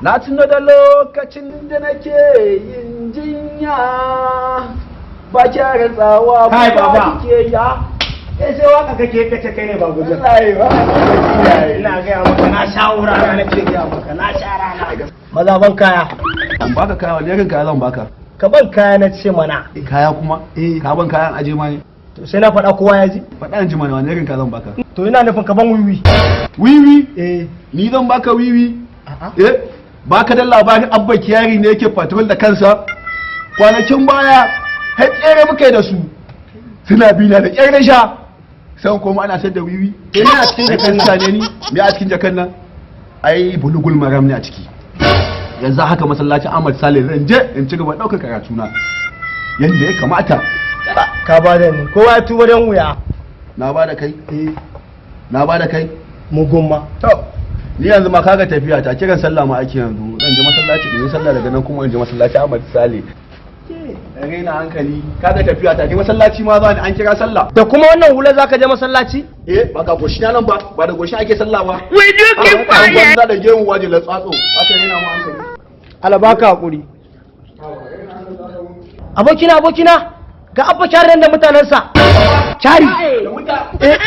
Na tuno da lokacin da nake yin jinya, ba kya rantsawa. Kai, baba. Kike ya. Kai sai waka kake, kace kai ne ba gujin. Wallahi ba. Ina gaya maka, na sha rana, nake gaya maka, na sha rana. Maza, ban kaya. An baka kaya? Wani irin kaya zan baka? Ka ban kaya na ce mana. Kaya kuma? Eh. Ka ban kayan aje ma ne? To sai na faɗa kowa ya ji. Faɗa in ji mana, wani irin kaya zan baka? To ina nufin ka ban wiwi. Wiwi? Eh. Ni zan baka wiwi? A'a. Eh, baka da labarin Abba Kiyari ne yake patrol da kansa? Kwanakin baya har tsere muka yi da su, suna bi na, da ƙyar na sha. Sai kuma ana sayar da wiwi? Me a cikin jakan nan? Ne ni me a cikin jakan nan? Ai Bulugul Maram ne a ciki. Yanzu haka masallacin Ahmad Sale zan je in ci gaba ɗaukar karatu na yanda ya kamata. Ka ba da ni, kowa ya tuba don wuya. Na ba da kai? Eh. Na ba da kai? Mugun ma. To ni yanzu ma kaga tafiya ta, kiran sallah ma ake yanzu. Zan je masallaci in yi sallah, daga nan kuma in je masallaci Ahmad Sale. Dan raina hankali, kaga tafiya ta, je masallaci ma za ni, an kira sallah. Da kuma wannan hula zaka je masallaci? Eh, ba ga goshi na nan ba? Ba da goshi ake sallah ba? Will you keep quiet? Banza da gemu, waje la tsatso aka raina mu hankali. Ala baka hakuri. Abokina, abokina, ga Abba Kyari nan da mutanensa. Kyari. Eh.